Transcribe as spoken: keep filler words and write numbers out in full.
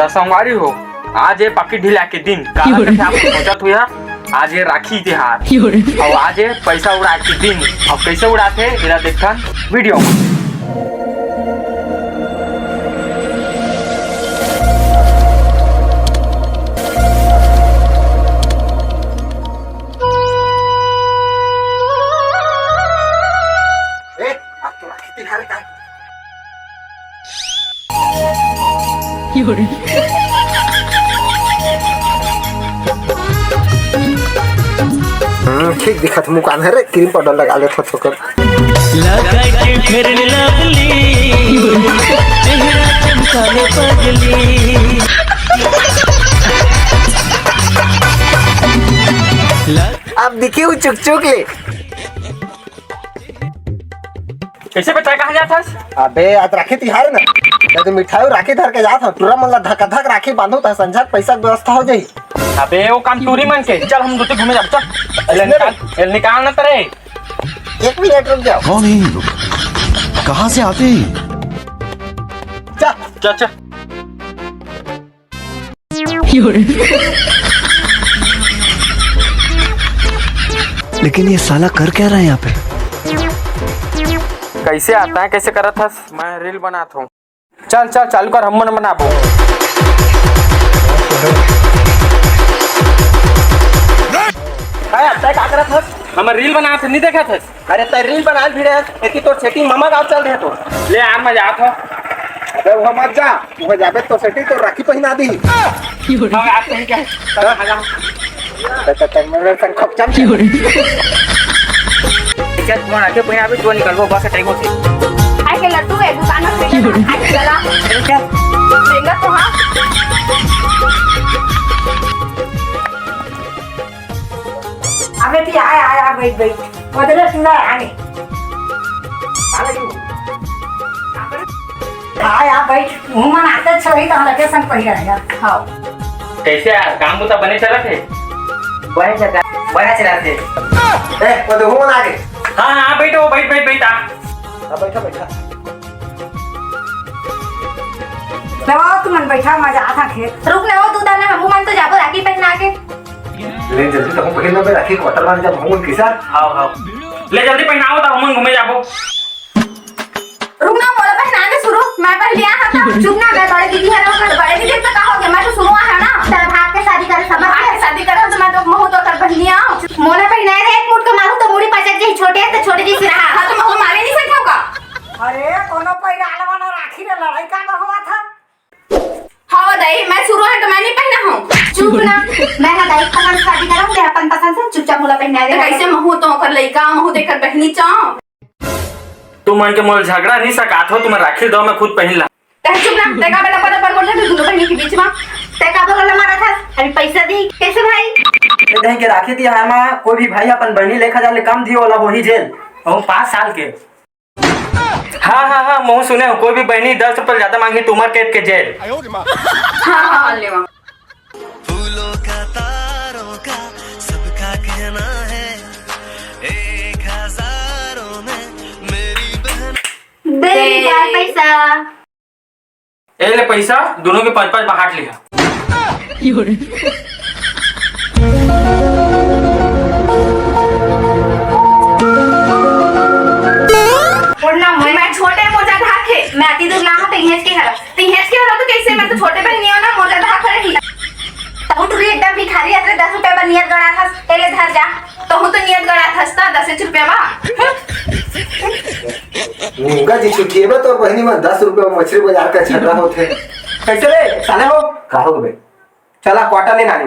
त संगवारी हो, आज ये पाकिट ढिला के दिन, काला कथे आप सोचत हुई हा, आज ये राखी तिहार, अउ आज ये पैसा उड़ा के दिन। अब कैसे उड़ाथे, एला देखथन video में। ए, अब तो राखी तिहार का। हम्म, ठीक दिखत मुकान है रे, cream powder लगा ले थोक थोक। लगा के Fair Lovely, चेहरा चमकावे पगली। लग- अब दिखी हूँ चुक चुक ले। कैसे बे, तैं कहाँ जात हस? अबे, आज राखी तिहार है ना, मैं तो मिठाई अउ राखी धर के जात हूँ। टूरा मन ला धक धक राखी बांधू, त संझा के पैसा के व्यवस्था हो जाही। अबे, वो काम टूरी मन के। चल, हम दोते घूमे जाबो, चल। एला निकाल, एला निकाल ना तरे। एक मिनट रुक जाओ। कौन है ये लोग? कहाँ से आते हैं? चल। चल, चल। लेकिन ये साला कर क्या रहा है यहाँ पे? कैसे आता है, कैसे करत हस? मैं reel बनात हूँ। चल, चल, चालू कर, हम मन बनाबो। अरे, अब तक का करत हस? हम reel बनात हन, नहीं देखत हस? अरे, तैं reel बनाए ल भिड़े हस, एती तोर setting ममा गाँव चल रहे तो। ले यार, मैं जात हूँ। अबे, वहाँ मत जा, वहाँ जाबे तो setting तो राखी पहिना दी। हाँ, यार, सही कहे। चल, आ जा। त, त, त, मेरे संग खूब चल। चल, तुम्हारा आके पहिना भी तो निकलबो, बस टाइम होते। आए के लड्डू है, दुकान में से खाए के चला। चल, चल। देंगा तो हाँ। अबे, तू आय, आय, आ, बैठ, बैठ। बदले सुना, आने। आने। आय, आ, बैठ। मुँह मन आते छोड़ी, तो हम लगे संग पड़ी रहेगा। हाँ। कैसे यार, काम बुता बने चलत हे? बने चलत, बने चलत हे। ए, वो तो हुमन आ गे। हाँ, हाँ, बैठो, बैठ, बैठ, बैठ, आ। हाँ, बैठा, बैठा। दबाओ, तुमन बैठा, मजा आता खेत। रुक ना, वो दू दाना, हमू मन तो जाबो राखी पहना के। ले जल्दी तो हम पहले में राखी quarter में जब हम किसा। हाँ, हाँ। ले जल्दी पहनाओ, तो हम घूमे जाबो। रुक ना, मोला पहना के सुरू, मैं पहले आ था। चुप ना, मैं बड़े दीदी है ना, ओकर बड़े दीदी तो का हो गया, मैं तो सुरू आ है ना। तेरा भाग के शादी करे, सब भाग के शादी करे, तो मैं तो महू तो ओकर बहनी आऊं। मोला पहनाए रे, एक मुठ के मारू तो मुड़ी पचक जाही, छोटे तो छोटे जैसे रहा। हाँ, तो महू मारे नहीं सकता का? अरे, कोनो पैरा वाला राखी रे, लड़ाई का हुआ था? हाँ, दाई, मैं सुरू है तो मैं नहीं पहना हूँ। चुप ना, मैं ना दाई पसंद शादी करूँ, मैं अपन पसंद से चुपचाप मोला पहना दे। तो कैसे महू तो ओकर लइका, महू तो एकर बहनी चाहूँ। तुमन के मोल झगड़ा नहीं सकात हो, तुमन राखी दो, मैं खुद पहन ला। तै चुप ना, तै का बेटा पर पर बोल रहे दोनों बहनी के बीच में। तै का बगल मारा था, अभी पैसा दी, कैसे भाई? ए, दही के राखी तिहार में कोई भी भाई अपन बहनी ले एक हजार ले कम दियो वाला होही जेल, और पाँच साल के। हाँ, हाँ, हाँ, महू सुने हूँ, कोई भी बहनी दस रुपये ज्यादा मांगी तो उम्र कैद के जेल। हाँ, हाँ, लेवा। फूलों का, तारों का, सबका कहना है, एक हजारों में मेरी बहन। दे दे। यार पैसा। ए ले पैसा, दोनों के पाँच पाँच बांट लिहा। छोड़ ना, मैं, मैं छोटे मोजा ढाके, मैं अति दूर ना हो, तैं हेच के हरा। तैं हेच के हरा तो कैसे, मैं तो छोटे बहन नहीं हो ना, मोजा ढाक रही। तहूँ टुरी एकदम भिखारी हस रे, दस रुपया बर नियत गड़ा था, ए ले धर जा। तहूँ तो नियत गड़ा था, दस रुपया बा। मूंगा जी छुट्टी है बा, तोर बहनी में दस रुपया मछली बाजार का झगड़ा होते। कैसे रे, साले हो? का हो बे? चला, quarter ले नानी।